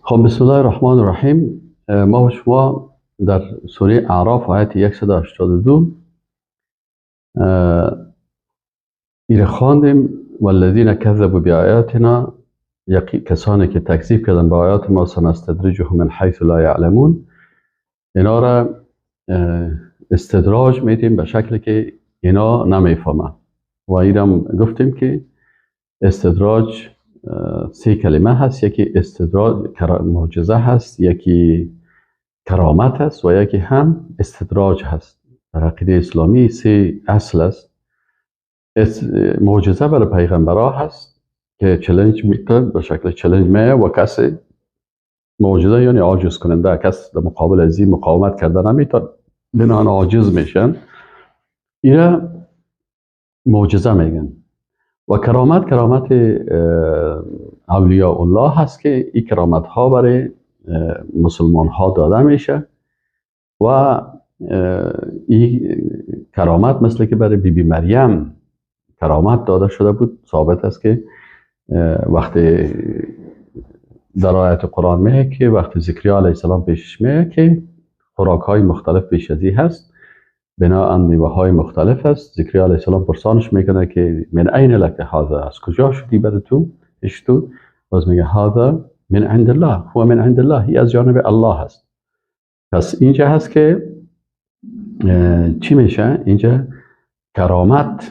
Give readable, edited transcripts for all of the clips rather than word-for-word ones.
خب، بسم الله الرحمن الرحیم. ما و شما در سوره اعراف آیت 182 ایره خواندیم: والذین کذبوا بآیاتنا، کسانی که تکذیب کردن با آیات ما، سنستدرجهم من حیث لا یعلمون، اینا را استدراج میدیم به شکلی که اینا نمیفهمن. و ایرم گفتیم که استدراج سه کلمه هست: یکی استدراج معجزه هست، یکی کرامت هست و یکی هم استدراج هست. در عقیده اسلامی سه اصل است. معجزه برای پیغمبرها هست که challenge میکنه، به شکل challenge میه و کسی معجزه یعنی عاجز کننده، کس در مقابل از این مقاومت کرده نمیتونه، بنابراین عاجز میشن، اینا معجزه میگن. و کرامت، کرامت اولیاء الله هست که این کرامت ها برای مسلمان ها داده میشه و این کرامت مثل که برای بیبی مریم کرامت داده شده بود. ثابت است که وقتی در آیت قرآن میه که وقتی زکریا علیه السلام پیشش میه که خوراک های مختلف پیش ازی هست، بناءً میوه های مختلف است، زکریا علیه السلام پرسانش میکنه که من این لک هذا، از کجا شدی بر تو پیش تو؟ باز میگه هذا من عند الله، هو من عند الله، ای از جانب الله هست. پس اینجا هست که چی میشه؟ اینجا کرامت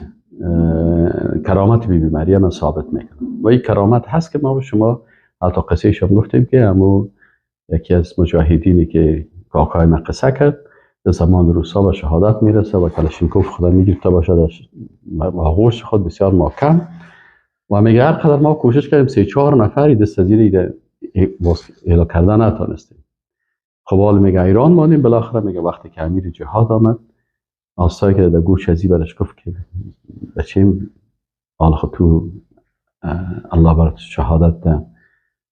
بی بی مریم ثابت میکنه و این کرامت هست که ما به شما حتی قصه شما گفتیم که همو یکی از مجاهدینی که کاکای ما قصه کرد، در زمان روسا به شهادت میرسه و کلاشینکوف خدا میگیره تا باشه در آغوش خود بسیار محکم و میگه هر قدر ما کوشش کردیم، سه چهار نفری دست از ایره ایلا کردن نتانستیم. خب حال میگه ایران مانیم. بالاخره میگه وقتی که امیر جهاد آمد، آستایی که در گوش ازی برش گفت که بچیم، حالا خود تو الله برات شهادت ده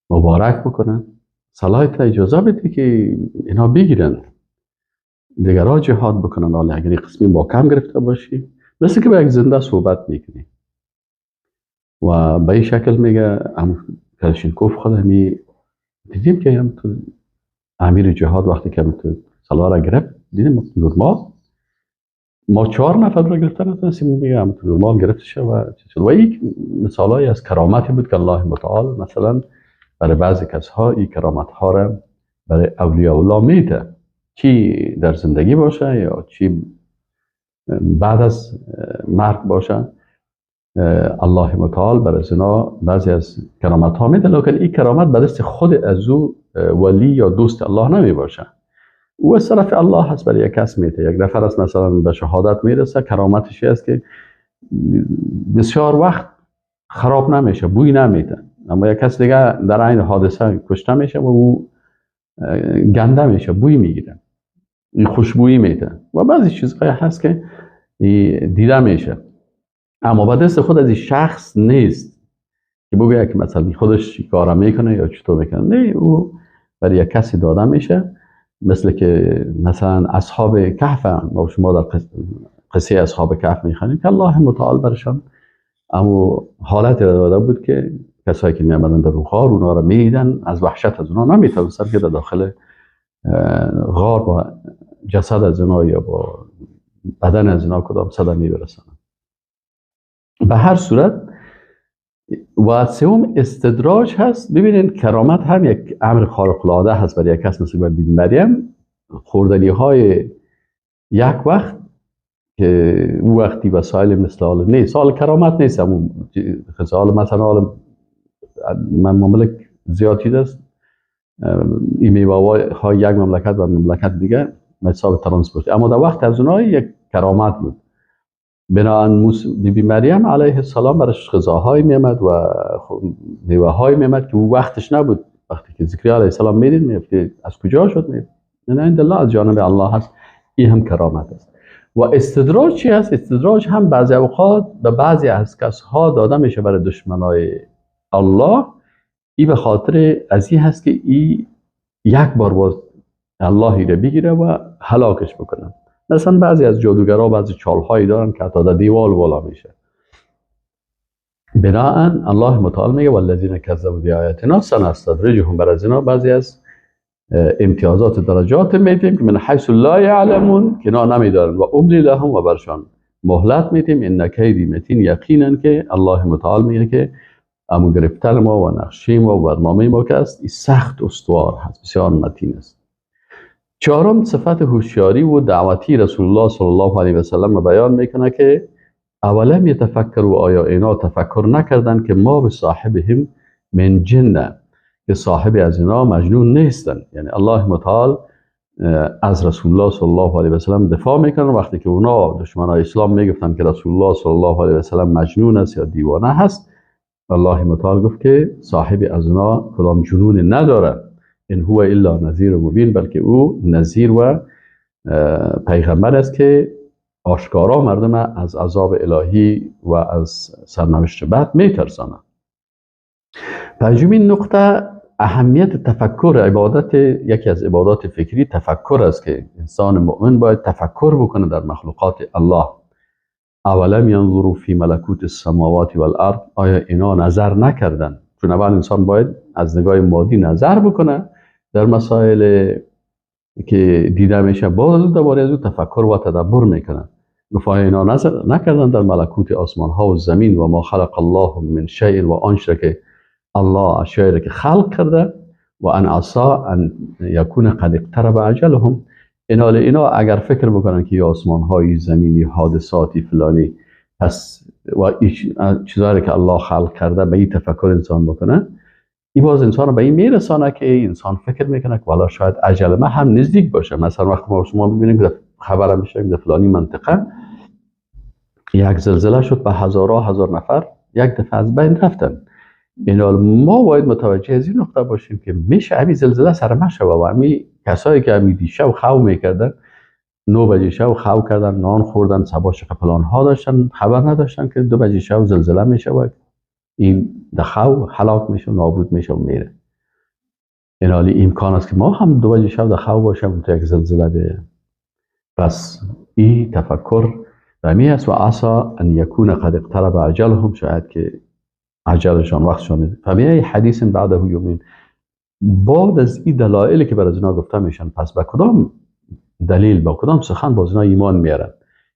مبارک بکنن، صلاحیت اجازه بده که اینا بگیرن، دیگرها جهاد بکنن. حالا اگر قسمی با کم گرفته باشی، مثل که با یک زنده صحبت میکنی. و به این شکل میگه هم کلشینکوف خود همی دیدیم که هم تو امیر جهاد وقتی که تو سلاح را گرفت، دیدیم نرمال، ما چهار نفر رو گرفتن نتونستیم، میگه هم تو نرمال گرفته شد و چیز. و یک مثالایی از کرامتی بود که الله متعال مثلا برای بعضی کسها این کرامت ها را برای اولیاء الله میده، چی در زندگی باشه یا چی بعد از مرگ باشه، الله متعال برای اینا بعضی از کرامت ها میده. لکن این کرامت به دست خود از او ولی یا دوست الله نمی باشه، او از طرف الله هست، برای یک کس میده. یک نفر است مثلا به شهادت میرسه، کرامتش است که بسیار وقت خراب نمیشه، بوی نمیده، اما یک کس دیگه در عین حادثه کشته میشه و او گنده میشه، بوی میگیره، این خوشبویی میده. و بعضی چیزهای هست که دیده میشه اما با دست خود از این شخص نیست که بگوید که مثلا خودش کارا میکنه یا چطور میکنه. نه، او برای یک کسی داده میشه، مثل که مثلا اصحاب کهف. ما شما در قصه اصحاب کهف میخوانیم که الله متعال برشان اما حالت را داده بود که کسایی که میامدن در غار اونا را میدیدن، از وحشت از اونا نمیتونستن که در داخل غار با جسد از اونا یا با بدن از اونا کدام صدمه برسانن. به هر صورت و سوم استدراج هست. ببینید، کرامت هم یک امر خارق العاده هست برای یک کس، مثل بی مریم خوردنی های یک وقت که او وقتی وسایل مثل حال نیست، حال کرامت نیست، همون حال مثلا حال من مملک زیاد چیز است، این میوه های یک مملکت و مملکت دیگه حساب transport، اما در وقت از اونها یک کرامت بود. بنابراین بی بی مریم علیه السلام برش غذاهایی میامد و میوه های میامد که او وقتش نبود. وقتی که زکریا علیه السلام میدید، میگفت از کجا شد؟ می نه، عند الله، از جانب الله هست. این هم کرامت است. و استدراج چی هست؟ استدراج هم بعضی اوقات به بعضی از کسها داده میشه، برای دشمنای الله. این به خاطر از این هست که این یک بار باز الله را بگیره و هلاکش بکنه. مثلا بعضی از جادوگرها بعضی چالهایی دارن که حتی در دیوال بالا میشه. بناءً الله متعال میگه والذین کذبوا بآیاتنا سنستدرجهم، بر از اینا بعضی از امتیازات درجات میدیم که من حیث لا یعلمون، که اینا نمیدارن، و املی لهم، و برشان مهلت میدیم، ان کیدی متین، یقینا که الله متعال میگه که امو گرفتن ما و نقشه ما و برنامه ما که است این سخت استوار هست، بسیار متین است. چهارم، صفت هوشیاری و دعوتی رسول الله صلی الله علیه و سلم بیان میکنه که اولم یتفکروا، آیا اینا تفکر نکردن که ما به صاحبهم من جنه، که صاحب از اینا مجنون نیستن. یعنی الله متعال از رسول الله صلی الله علیه و سلم دفاع میکنن وقتی که اونا دشمنای اسلام میگفتن که رسول الله صلی الله علیه و سلم مجنون است یا دیوانه هست، الله متعال گفت که صاحب از اونا کدام جنون نداره، ان هو الا نذیر مبین، بلکه او نذیر و پیغمبر است که آشکارا مردم از عذاب الهی و از سرنوشت بد میترسانند. پنجمین نقطه، اهمیت تفکر. عبادت، یکی از عبادات فکری تفکر است که انسان مؤمن باید تفکر بکنه در مخلوقات الله. اولم ینظروا فی ملکوت السماوات والارض، آیا اینا نظر نکردن؟ چون اول انسان باید از نگاه مادی نظر بکنه در مسائل که دیده میشه، باز دوباره از او تفکر و تدبر میکنه. گفت آیا اینا نظر نکردن در ملکوت آسمان ها و زمین و ما خلق الله من شیء، و آنچه که الله اشیاء که خلق کرده، و ان عسى ان یکون قد اقترب اجلهم. اینا اگر فکر بکنن که آسمان های زمینی، حادثاتی فلانی، پس و چیزایی که الله خلق کرده به این تفکر انسان بکنه، این باز انسان رو به این میرسانه که انسان فکر میکنه که والا شاید اجل ما هم نزدیک باشه. مثلا وقتی ما شما میبینیم که خبر میشه که فلانی منطقه یک زلزله شد به هزارها هزار نفر یک دفعه از بین رفتن، اینا ما باید متوجه از این نقطه باشیم که میشه همین زلزله سر ما شوه و همین کسایی که همین دیشب خو میکردن، 9 بجه شب خو کردن، نان خوردن، صبح شب پلان ها داشتن، خبر نداشتن که 2 بجه شب زلزله میشه و این دخو هلاک میشه، نابود میشه و میره. این حالی امکان است که ما هم 2 بجه شب دخو باشیم تا یک زلزله بیه. پس این تفکر رمی است و عسى ان یکون قد اقترب اجلهم، شاید که عجلشان وقتشان. فبأی حدیث بعده یؤمن، بعد از این دلایلی که بر از اینا گفته میشن، پس به کدام دلیل، با کدام سخن باز اینا ایمان میارن؟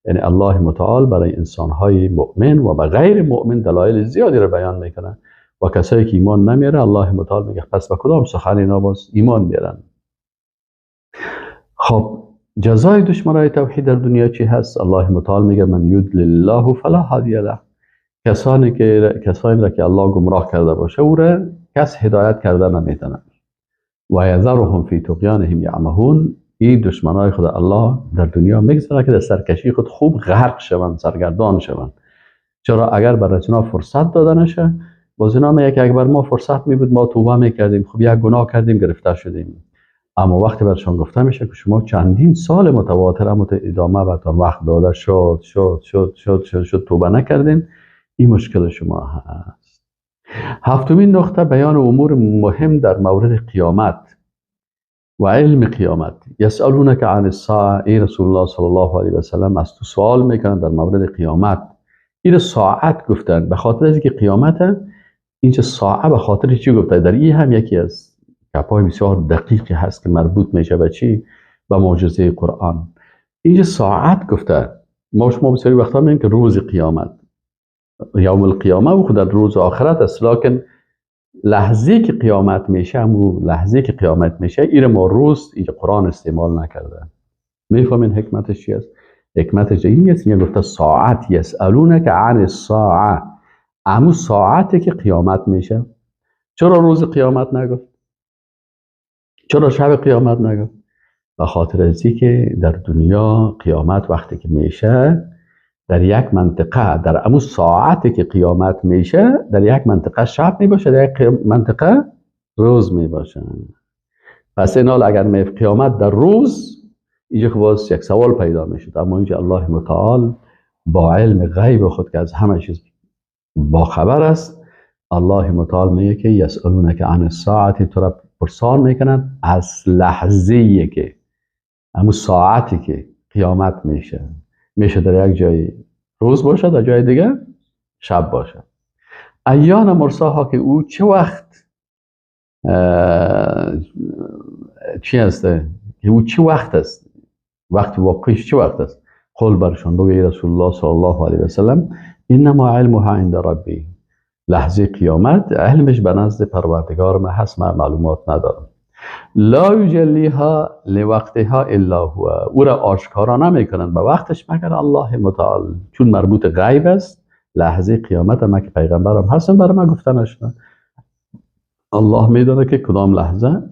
یعنی الله متعال برای انسانهای مؤمن و به غیر مؤمن دلایل زیادی رو بیان میکنه و کسایی که ایمان نمیاره الله متعال میگه پس به کدام سخن اینا باز ایمان میارن؟ خب جزای دشمنای توحید در دنیا چی هست؟ الله متعال میگه من یضلل الله فلا هادی له، کسانی را که الله گمراه کرده باشه او را کس هدایت کرده نمیتونه. و یذرهم فی طغیانهم یعمهون، این دشمنای خود الله در دنیا میگذاره که در سرکشی خود خوب غرق شوند، سرگردان شوند. چرا؟ اگر برای اینا فرصت داده نشه، باز اینا میگه که اگر ما فرصت میبود ما توبه میکردیم، خب یک گناه کردیم گرفته شدیم. اما وقتی برشان گفته میشه که شما چندین سال متواتر اما ادامه براتون وقت داده شد شد شد شد شد شد توبه نکردین، این مشکل شما هست. هفتمین نقطه، بیان امور مهم در مورد قیامت و علم قیامت. یسألونک عن الساعه، ای رسول الله صلی الله علیه و سلم از تو سوال میکنن در مورد قیامت. این ساعت گفتن به خاطر از اینکه قیامت اینجا ساعه به خاطر چی گفته؟ در این هم یکی از گپای بسیار دقیقی هست که مربوط میشه به چی؟ به معجزه قرآن. اینجا ساعت گفته. ما شما بسیاری وقتا میگیم که روز قیامت، یوم القیامه و خود در روز آخرت است، لکن لحظه که قیامت میشه، همون لحظه که قیامت میشه، این ما روز اینجا قرآن استعمال نکرده. میفهمین حکمتش چی است؟ حکمتش این است که گفته ساعت، یسألونک عن الساعه، همون ساعتی که قیامت میشه. چرا روز قیامت نگفت؟ چرا شب قیامت نگفت؟ به خاطر از که در دنیا قیامت وقتی که میشه در یک منطقه، در امو ساعتی که قیامت میشه، در یک منطقه شب میباشه، در یک منطقه روز میباشه. پس این حال اگر قیامت در روز، اینجا که باز یک سوال پیدا میشد. اما اینجا الله متعال با علم غیب خود که از همه چیز با خبر است، الله متعال میگه که یسألونک عن الساعة، تو را پرسان میکنن از لحظه‌ای که امو ساعتی که قیامت میشه، میشه در یک جای روز باشه، در جای دیگه شب باشه. ایان مرساها که او چه وقت چی هسته، که او چه وقت است، وقت واقعیش چه وقت است. قل برشان بگو ای رسول الله صلی الله علیه و سلم انما علمها عند ربی، لحظه قیامت علمش به نزد پروردگار ما هست، من معلومات ندارم. لا یجلیها لوقتها الا هو، او را آشکارا نمیکنند به وقتش مگر الله متعال، چون مربوط غیب است. لحظه قیامت ما که پیغمبرم هستم برای من گفته نشده، الله میدونه که کدام لحظه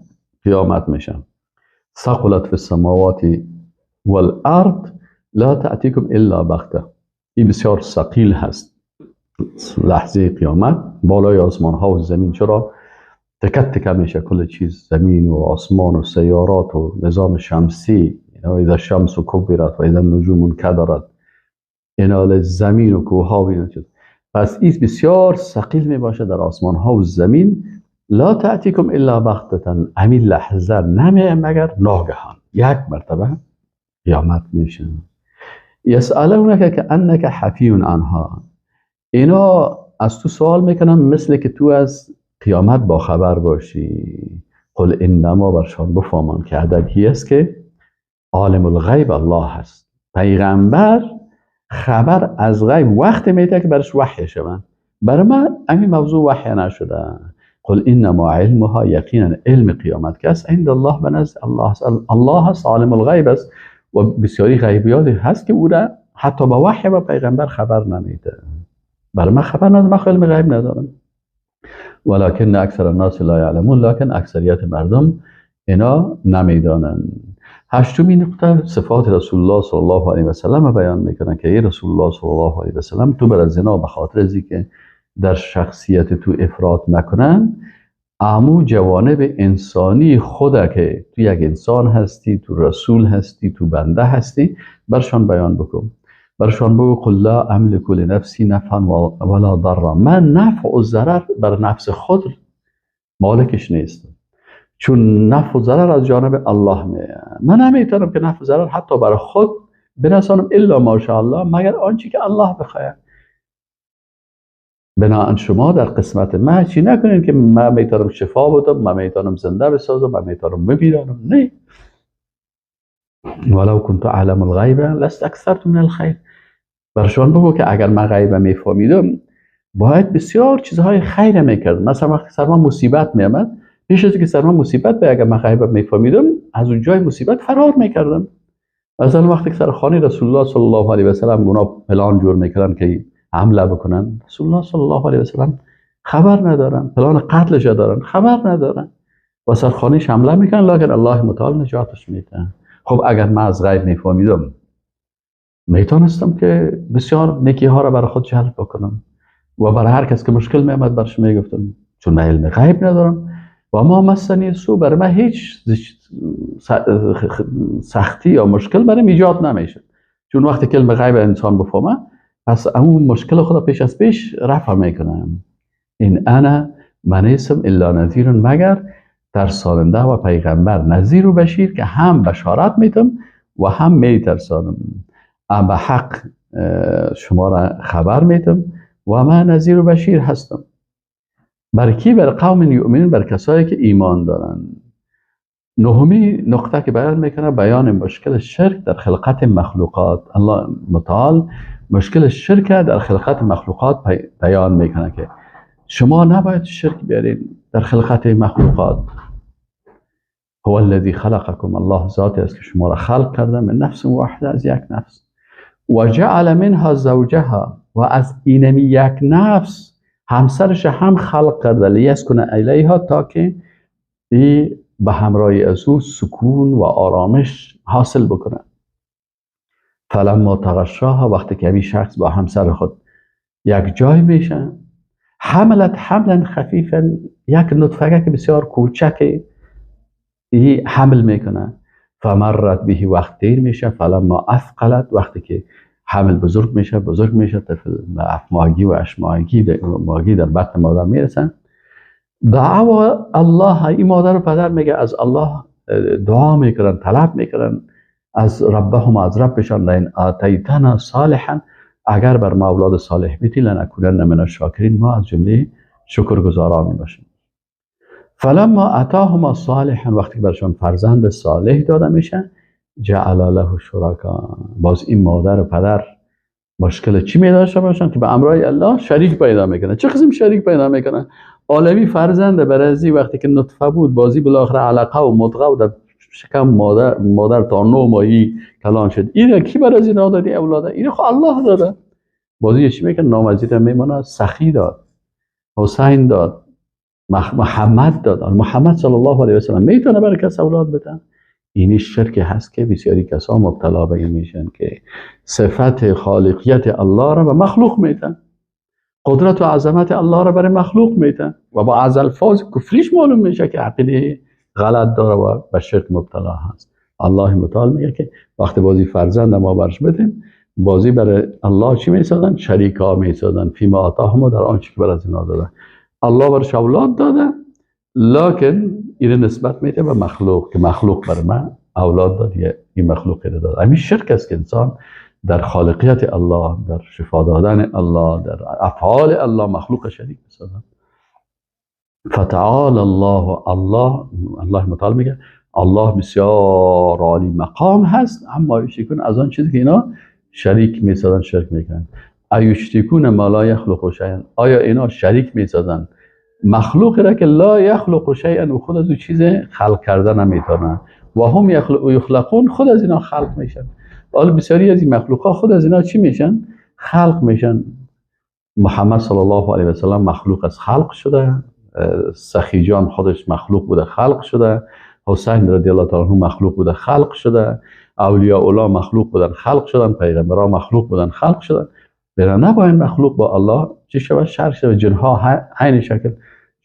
قیامت میشه. ثقلت فی السماوات والارض لا تأتیکم الا بغته، این بسیار ثقیل هست لحظه قیامت، بالای آسمان ها و زمین چرا تکه تکه میشه، کل چیز، زمین و آسمان و سیارات و نظام شمسی، اذا الشمس کورت و اذا النجوم انکدرت، اینا زمین و کوه ها و اینا چیز. پس این بسیار ثقیل می باشه در آسمان ها و زمین. لا تأتیکم الا بغتة، همین لحظه نمی مگر ناگهان یک مرتبه قیامت میشه. یسألونک کأنک حفی عنها، اینا از تو سوال میکنن مثل که تو از قیامت با خبر باشی. قل انما، برشان بفهمان که عددی است که عالم الغیب الله هست. پیغمبر خبر از غیب وقت میده که برش وحی شوند، برای من همین موضوع وحی نشده. قل انما علمها، یقینا علم قیامت که است عند الله، به نزد الله است. الله هست عالم الغیب است و بسیاری غیبیات هست که او را حتی با وحی و پیغمبر خبر نمیده. برای من خبر ندارم، من علم غیب ندارم. ولکن اکثر الناس لا یعلمون، لکن اکثریت مردم اینا نمیدانند. هشتمین نقطه صفات رسول الله صلی الله علیه و سلم بیان میکنن که ای رسول الله صلی الله علیه و سلم، تو بر زنا به خاطر ازی که در شخصیت تو افراط نکنن، امو جوانب انسانی خود که تو یک انسان هستی، تو رسول هستی، تو بنده هستی، برشان بیان بکن. برشان بگو قل لا املک لنفسی نفعا ولا ضرا، من نفع و ضرر بر نفس خود مالکش نیستم، چون نفع و ضرر از جانب الله میاد. من نمیتونم که نفع و ضرر حتی بر خود برسانم الا ماشاءالله، مگر آنچه که الله بخواهد. بنابراین شما در قسمت من چی نکنین که من میتونم شفا بدم، من میتونم زنده بسازم، من میتونم بمیرانم. نه، ولو كنت اعلم الغیب لاستکثرت من الخیر. برشان بگو که اگر من غیب میفهمیدم باید بسیار چیزهای خیر میکردم. مثلا وقتی سر من مصیبت میامد، پیش از اینکه سر من مصیبت بیاید، اگر من غیب میفهمیدم از اون جای مصیبت فرار میکردم. مثلا وقتی که سر خانه رسول الله صلی الله علیه و سلم اونا پلان جور میکردن که حمله بکنن، رسول الله صلی الله علیه و سلم خبر ندارن، پلان قتلش دارن، خبر ندارن و سر خانهش حمله میکنن، لکن الله متعال نجاتش میده. خب اگر من از غیب میفهمیدم میتونستم که بسیار نیکی ها را برای خود جلب بکنم و برای هر کس که مشکل میامد برش میگفتم، چون من علم غیب ندارم و ما مسنی سو، برای من هیچ سختی یا مشکل برای ایجاد نمیشه. چون وقتی که علم غیب انسان بفهمه، پس اون مشکل خدا پیش از پیش رفع میکنم. این انا من نیستم الا نذیر، مگر ترساننده و پیغمبر، نذیر و بشیر، که هم بشارت میتم و هم میترسانم، به حق شما را خبر میتم و من نذیر و بشیر هستم. بر کی؟ بر قوم یؤمنون، بر کسایی که ایمان دارن. نهمی نقطه که بیان میکنه بیان مشکل شرک در خلقت مخلوقات. الله متعال مشکل شرک در خلقت مخلوقات بیان میکنه که شما نباید شرک بیارین در خلقت مخلوقات. هو الذی خلقکم، الله ذاتی است که شما را خلق کرده، من نفس واحده، از یک نفس، و جعل منها زوجها، و از اینمی یک نفس همسرش هم خلق کرده، لیسکن الیها، تا که ای به همراهی از او سکون و آرامش حاصل بکنه. فلما تغشاها، وقتی که همین شخص با همسر خود یک جای میشه، حملت حملا خفیفا، یک نطفه که بسیار کوچک ای حمل میکنه. فمرت به، وقت دیر میشه. فلما اثقلت، وقتی که حمل بزرگ میشه، بزرگ میشه، طفل به 7 ماهگی و 8 ماهگی در بطن مادر میرسن. دعوا الله، این مادر و پدر میگه از الله دعا میکنن، طلب میکنن از ربهم، از ربشان، لئن آتیتنا صالحا، اگر بر ما اولاد صالح بیتی لنکونن من الشاکرین، ما از جمله شکرگزاران می باشیم. فلما اتاهما صالحا، وقتی برشان فرزند صالح داده میشه، جعل له شرکا، باز این مادر و پدر مشکل چی می داشته باشن که به امرای الله شریک پیدا میکنن. چه قسم شریک پیدا میکنن؟ عالمی فرزند برازی وقتی که نطفه بود، بازی بالاخره علقه و مدغه و در شکم مادر تا 9 ماهی کلان شد. این کی برازی ندادی اولاده؟ این خو الله داده. بازی چی میکنه؟ نام از این میمونه، سخی داد، حسین داد، محمد داد. محمد صلی الله علیه و سلم میتونه برای کس اولاد بده؟ این شرک هست که بسیاری کسا مبتلا به این میشن که صفت خالقیت الله را به مخلوق میتن، قدرت و عظمت الله را برای مخلوق میتن و با از الفاظ کفریش معلوم میشه که عقیده غلط داره و به شرک مبتلا هست. الله متعال میگه که وقتی بازی فرزند ما برش بدیم، بازی برای الله چی میسازن؟ شریکا میسازن. فیما آتاهم، در آنچه که بر از اینا داده. الله برش اولاد داده، لکن این نسبت میده به مخلوق که مخلوق بر من اولاد داد، این مخلوق رو داد. همین شرک است که انسان در خالقیت الله، در شفا دادن الله، در افعال الله مخلوق شریک بسازن. فتعال الله، الله متعال میگه الله بسیار عالی مقام هست، اما یشرکون، از آن چیزی که اینا شریک میسازن شرک میکنن. ایشرکون ما لا یخلق شیئا، آیا اینا شریک میسازن مخلوق را که لا یخلق شیئا و خود از او چیز خلق کردن نمیتونن، و هم یخلقون، خود از اینا خلق میشن. حالا بسیاری از این مخلوقا خود از اینا چی میشن؟ خلق میشن. محمد صلی الله علیه و سلم مخلوق از خلق شده، سخی جان خودش مخلوق بوده خلق شده، حسین رضی الله تعالی عنه مخلوق بوده خلق شده، اولیاء الله مخلوق بودن خلق شدن، پیغمبران مخلوق بودن خلق شدن. برای نباید مخلوق با الله چی شود؟ شرک شود. جنها عین شکل،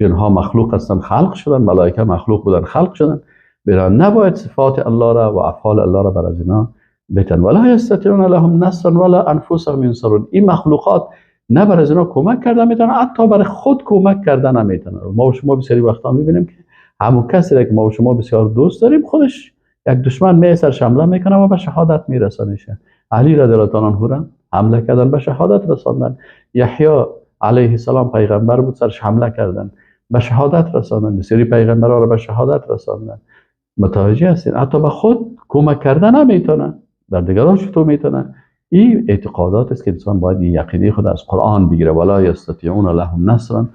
جنها مخلوق هستن خلق شدن، ملائکه مخلوق بودن خلق شدن. برای نباید صفات الله را و افعال الله را بر از اینا بتن. ولا یستطیعون لهم نصرا ولا انفسهم ینصرون. این مخلوقات نه بر از اینا کمک کردن میتونن، حتی برای خود کمک کردن نمیتونن. ما و شما بسیاری وقتا میبینیم که همون کسی را که ما و شما بسیار دوست داریم خودش یک دشمن می سرش حمله میکنه و به شهادت میرسانه. علی رضی الله تعالی عنه حمله کردن به شهادت رساندن، یحیی علیه السلام پیغمبر بود سرش حمله کردن به شهادت رساندن، بسیاری پیغمبرها را به شهادت رساندن. متوجه هستین؟ حتی به خود کمک کردن نمیتونن، در دیگران چطور میتونن؟ این اعتقادات است که انسان باید این یقینی خود از قرآن بگیره. ولا یستطیعون لهم نصرا.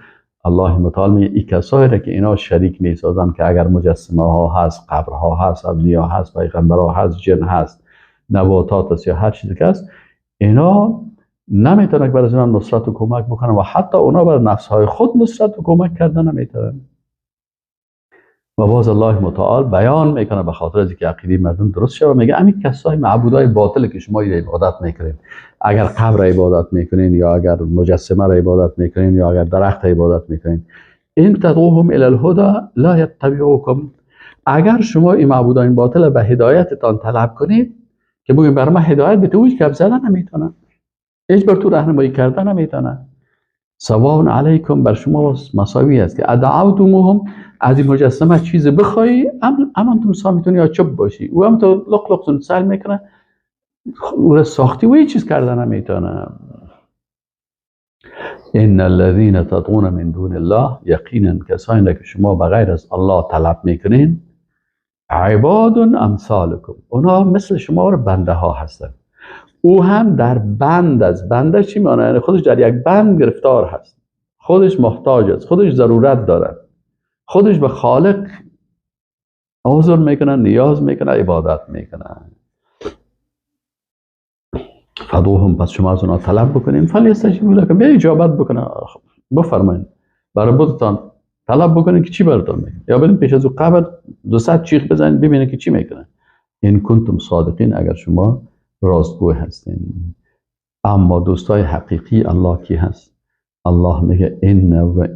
الله متعال میگه این کسایی را که اینا شریک میسازن که اگر مجسمه ها هست، قبرها هست، اولیا هست، پیغمبرها هست، جن هست، نباتات هست یا هر چیزی که هست، اینا نمیتونن که برای اینا نصرت و کمک بکنن و حتی اونا بر نفس های خود نصرت و کمک کردن نمیتونن. و باز الله متعال بیان میکنه به خاطر از اینکه عقیده مردم درست شه و میگه همین کسای معبودای باطل که شما عبادت میکنین، اگر قبر عبادت میکنین یا اگر مجسمه را عبادت میکنین یا اگر درخت عبادت میکنین، این تدعوهم الی الهدی لا یتبعوکم، اگر شما این معبودان باطل به هدایتتان طلب کنید که بگیم بر ما هدایت بده، هیچ گپ زدن نمیتونن، هیچ بر تو راهنمایی کردن نمیتونن. سواء علیکم، بر شما مساوی است که ادعوتموهم، از این مجسمه چیز بخوای ام انتم صامتون یا چپ باشی، او هم تو لق لق سل میکنه، او را ساختی و هیچ چیز کردن نمیتونه. ان الذين تدعون من دون الله، یقینا کسانی که شما بغیر از الله طلب میکنین، عباد امثالکم، اونا مثل شما رو بنده ها هستن. او هم در بند است. بنده چی معنی؟ یعنی خودش در یک بند گرفتار هست، خودش محتاج است، خودش ضرورت دارد، خودش به خالق عذر میکنه، نیاز میکنه، عبادت میکنه. فدوهم، پس شما از اونا طلب بکنین، فلیستجیبوا لکم، بیا اجابت بکنه، بفرمایین برای بودتان طلب بکنین که چی براتون میکنه، یا برین پیش از او قبر 200 چیخ بزنین ببینین که چی میکنه. این کنتم صادقین، اگر شما راستگو هستین. اما دوستای حقیقی الله کی هست؟ الله میگه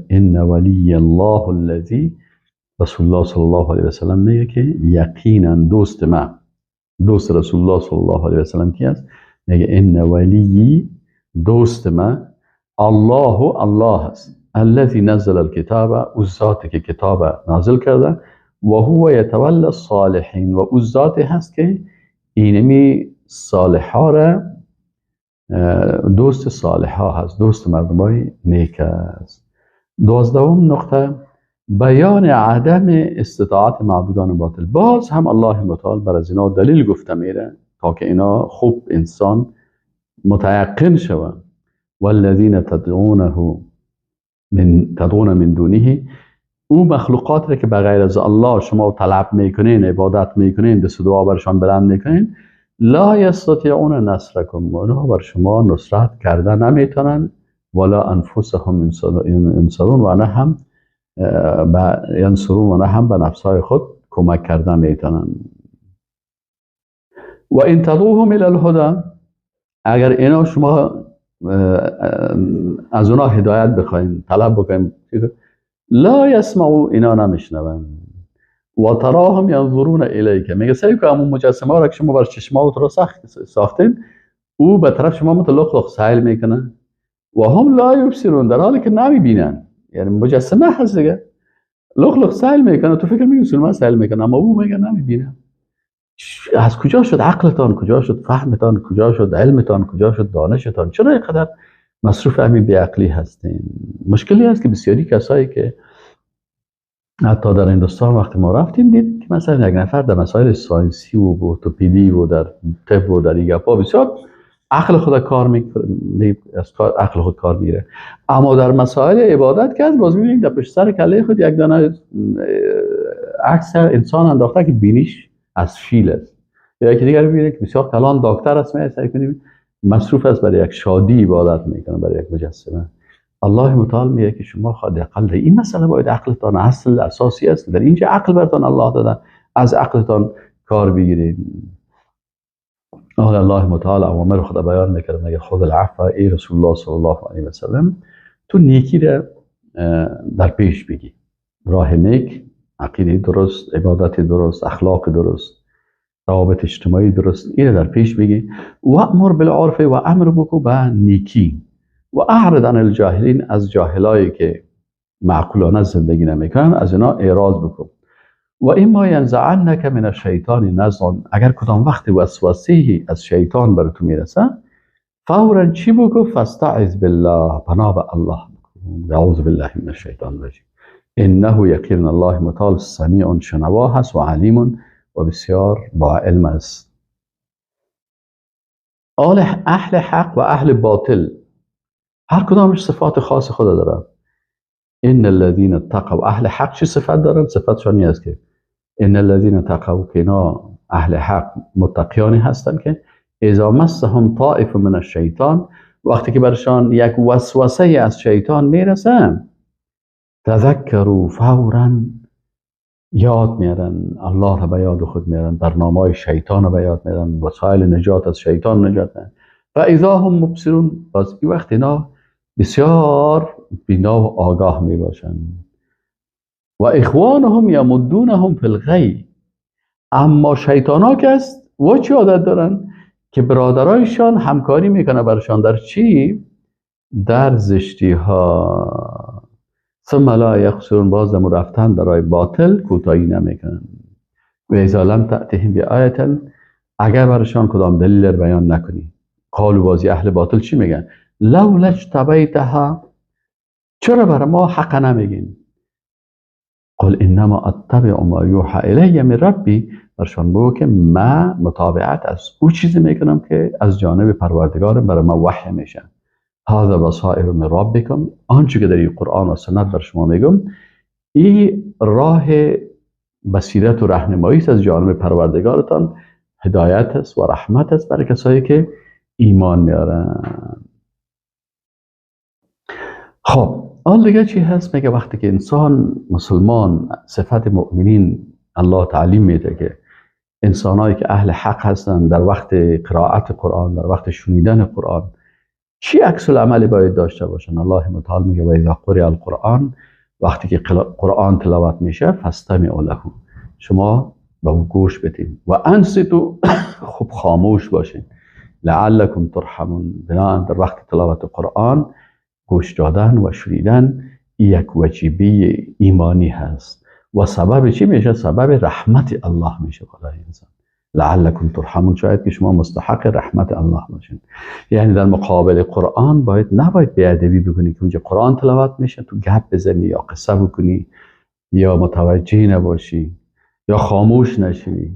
ان ولی الله الذی، رسول الله صلی الله علیه و سلم میگه که یقینا دوست من، دوست رسول الله صلی الله علیه و سلم کی هست؟ میگه ان ولی، دوست من، الله الله هست، الذی نزل الکتاب، او ذاتی که کتاب نازل کرده، و هو یتولی الصالحین، و او ذاتی هست که اینمی صالحا را دوست صالح ها هست، دوست مردم های نیک است. 12 نقطه، بیان عدم استطاعت معبودان باطل. باز هم الله متعال بر از اینا دلیل گفته میره تا که اینا خوب انسان متیقن شوند. والذین تدعون من دونه، او مخلوقات را که بغیر از الله شما طلب میکنین، عبادت میکنین، دست دعا برشان بلند میکنین، لا یستطیعون نصرکم، اونها بر شما نصرت کرده نمیتونن، ولا انفسهم ینصرون، و نه هم ینصرون، و نه هم به نفسهای خود کمک کرده میتونن. و ان تدعوهم الی الهدی، اگر اینا شما از اونا هدایت بخواین، طلب بکنین، لا یسمعوا، اینا نمیشنون. و تراهم ینظرون الیک، میگه سعی کن همون مجسمه را که شما بر چشمات رو ساختین، او به طرف شما متلق لق سایل میکنه، و هم لا یبصرون، در حالی که نمیبینن. یعنی مجسمه هست دیگه، لق لق سایل میکنه، تو فکر میکنی سلمان سایل میکنه، اما او میگه نمیبینه. از کجا شد عقلتان، کجا شد فهمتان، کجا شد علمتان، کجا شد دانشتان؟ چرا اینقدر مصروف همین بیعقلی هستین؟ مشکلی هست که بسیاری کسایی که حتی در هندوستان وقتی ما رفتیم دید که مثلا یک نفر در مسائل science ی و ارتوپدی و در طب و در این گپا بسیار عقل خود کار عقل خود کار میره، اما در مسائل عبادت که از باز میبینیم در پشت سر کله خود یک دانه عکس انسان انداخته که بینیش از فیل است، یا یکی دیگر میبینه که بسیار کلان دکتر است، می سعی کنیم مصروف است برای یک شادی عبادت میکنه، برای یک مجسمه. الله متعال میگه که شما حداقل این مسئله باید عقلتان، اصل اساسی است در اینجا عقل براتان الله دادن، از عقلتان کار بگیرید. الله متعال اوامر خدا بیان میکنه، میگه خذ العفو ای رسول الله صلی الله علیه و سلم، تو نیکی را در پیش بگی، راه نیک، عقیده درست، عبادت درست، اخلاق درست، روابط اجتماعی درست، این در پیش بگی. و امر بالعرف، و امر بکو به نیکی، و اعرض عن الجاهلین، از جاهلایی که معقولانه زندگی نمیکنن از اینا اعراض بکن. و اما ینزعنک من الشیطان نزع، اگر کدام وقت وسوسه از شیطان بر تو میرسه، فورا چی بکو؟ فاستعذ بالله، پناه به الله بکن، اعوذ بالله من الشیطان الرجیم، انه یقینا الله متعال سمیع شنوا هست و علیم و بسیار با علم است. اهل حق و اهل باطل هر کدامش صفات خاص خود دارن. ان الذين اتقوا، اهل حق چه صفت دارن؟ صفتشان این است که ان الذين اتقوا، که اینا اهل حق متقیانی هستند که اذا مسهم طائف من الشیطان، وقتی که برشان یک وسوسه از شیطان میرسه، تذکروا، فورا یاد میارن، الله را به یاد خود میارن، برنامه‌های شیطان را به یاد میارن، وسایل نجات از شیطان نجات میارن. و اذا هم مبصرون، باز این وقت اینا بسیار بینا و آگاه می باشند. و اخوانهم یمدونهم فی الغی، اما شیطان ها که است و چی عادت دارن که برادرایشان همکاری میکنه برشان در چی؟ در زشتی ها. ثم لا یقصرون، باز دم رفتن در راه باطل کوتاهی نمیکنن. و اذا لم تأتهم بآیة، اگر برشان کدام دلیل رو بیان نکنی، قالوا، بازی اهل باطل چی میگن؟ لولا اجتبیتها، چرا برای ما حق نمیگین؟ قل انما اتبع ما یوحى الی من ربی، برشان بگو که من متابعت از او چیزی میکنم که از جانب پروردگارم برای ما وحی میشه. هذا بصائر من ربکم، آنچه که در این قرآن و سنت بر شما میگم این راه بصیرت و راهنمایی است از جانب پروردگارتان، هدایت است و رحمت است برای کسایی که ایمان میارن. خب آن دیگه چی هست؟ میگه وقتی که انسان مسلمان، صفت مؤمنین الله تعلیم میده که انسانایی که اهل حق هستن در وقت قرائت قرآن، در وقت شنیدن قرآن چی عکس العملی باید داشته باشن؟ الله متعال میگه و اذا قرئ القرآن، وقتی که قرآن تلاوت میشه، فاستمعوا له، شما به او گوش بدین، و انصتوا، خوب خاموش باشین، لعلکم ترحمون. بنابراین در وقت تلاوت قرآن گوش دادن و شنیدن یک وجیبه ایمانی هست و سبب چی میشه؟ سبب رحمت الله میشه برای انسان. لعلکم ترحمون، شاید که شما مستحق رحمت الله باشین. یعنی در مقابل قرآن باید نباید بی‌ادبی بکنی که اونجا قرآن تلاوت میشه تو گپ بزنی یا قصه بکنی یا متوجه نباشی یا خاموش نشوی.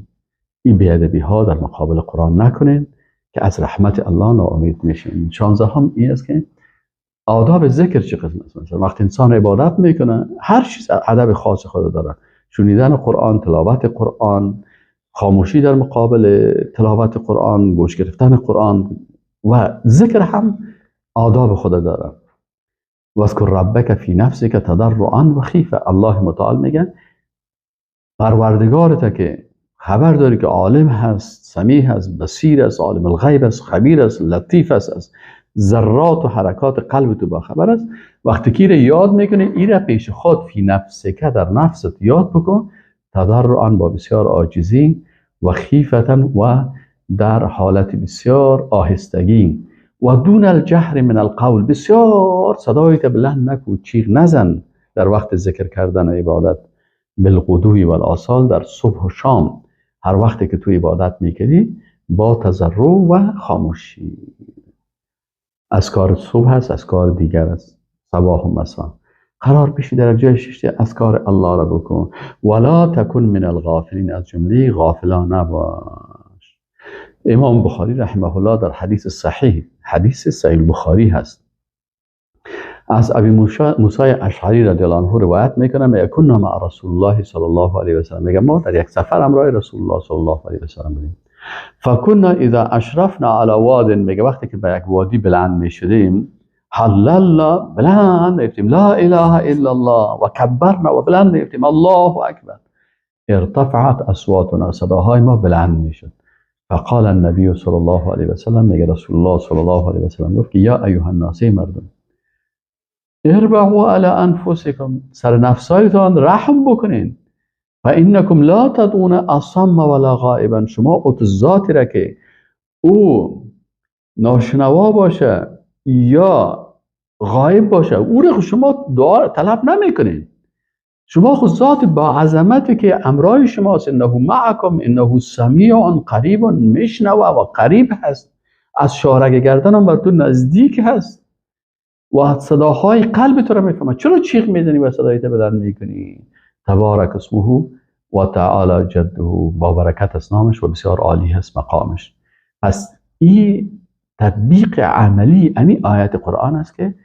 این بی‌ادبی ها در مقابل قرآن نکنین که از رحمت الله ناامید میشین. 16 این است که آداب ذکر چه قسم است. مثلا وقتی انسان عبادت میکنه هر چیز ادب خاص خود داره، شنیدن قرآن، تلاوت قرآن، خاموشی در مقابل تلاوت قرآن، گوش گرفتن قرآن و ذکر هم آداب خود داره. واذکر ربک فی نفسک تضرعا و خیفه. الله متعال میگه پروردگارت که خبر داری که عالم هست، سمیع هست، بصیر است، عالم الغیب است، خبیر است، لطیف است، از ذرات و حرکات قلب تو با خبر است. وقتی که یاد میکنی ایره پیش خود فی نفسک، در نفست یاد بکن، تضرعا با بسیار عاجزی و خیفتا و در حالت بسیار آهستگی و دون الجهر من القول، بسیار صدایت بلند نکو، چیغ نزن در وقت ذکر کردن و عبادت. بالغدو والآصال، در صبح و شام هر وقتی که تو عبادت میکردی با تضرع و خاموشی. اذکار صبح هست، اذکار دیگر است، صباح و مساء. قرار بشی در جای ششته اذکار الله را بکن. ولا تکن من الغافلین، از جمله غافلان نباش. امام بخاری رحمه الله در حدیث صحیح، حدیث صحیح بخاری هست، از ابی موسی اشعری رضی الله عنه روایت میکنه، میگه کنا مع رسول الله صلی الله علیه و سلم، میگه ما در یک سفر همراه رسول الله صلی الله علیه و سلم بودیم. فکنا اذا اشرفنا علی واد، میگه وقتی که به یک وادی بلند میشدیم، حللنا، بلند میفتیم، لا اله الا الله، و کبرنا، و بلند میفتیم، الله اکبر. ارتفعت اصواتنا، صداهای ما بلند میشد. فقال النبی صلی الله علیه و سلم، میگه رسول الله صلی الله علیه و سلم گفت که یا ایها الناس، مردم، اربعوا علی انفسکم، سر نفسایتان رحم بکنین، فانکم لا تدعون اصم ولا غائبا، شما اوت ذاتی را که او ناشنوا باشه یا غایب باشه او را شما دعا طلب نمیکنین. شما خود ذات با عظمتی که امرای شماست، انه معکم انه سمیع قریب، میشنوه و قریب هست، از شارگ گردن هم بر تو نزدیک هست و صداهای قلب تو را میفهمه. چرا چیغ میزنی و صدایت بدن میکنی؟ تبارک اسمه و تعالی جده، با برکت است نامش و بسیار عالی هست مقامش. پس این تطبیق عملی امی آیت قرآن است که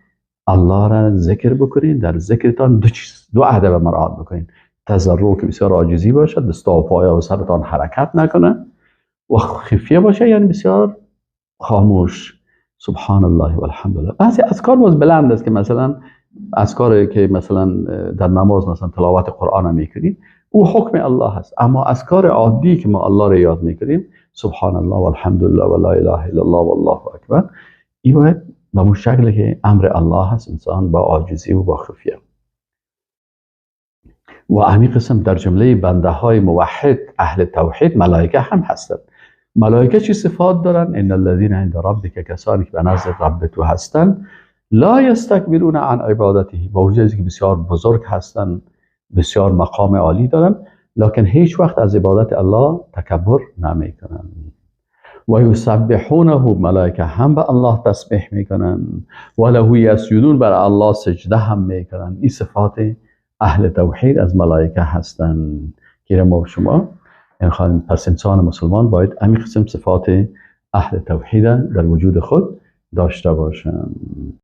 الله را ذکر بکنین، در ذکرتان دو چیز، دو ادب مراعات بکنین: تضرع که بسیار عاجزی باشد، دستا و پایا و سرتان حرکت نکنه، و خفیه باشه، یعنی بسیار خاموش، سبحان الله والحمد لله. بعضی اذکار باز بلند است که مثلا اذکاری که مثلا در نماز مثلا تلاوت قرآن میکنیم او حکم الله هست، اما اذکار عادی که ما الله را یاد میکنیم، سبحان الله والحمد لله و لا اله الا الله والله اکبر، این باید به اون شکلی که امر الله هست انسان با عاجزی و با خفیه. و همین قسم در جمله بنده های موحد اهل توحید ملائکه هم هستند. ملائکه چی صفات دارن؟ ان الذين عند ربک، کسانی که به نزد رب تو هستند، لا یستکبرون عن عبادته، با وجود که بسیار بزرگ هستند، بسیار مقام عالی دارن، لکن هیچ وقت از عبادت الله تکبر نمیکنن. و یسبحونه، ملائکه هم به الله تسبیح میکنن، و له یسجدون، بر الله سجده هم میکنن. این صفات اهل توحید از ملائکه هستند که ما شما پس انسان مسلمان باید همین قسم صفات اهل توحید در وجود خود داشته باشند.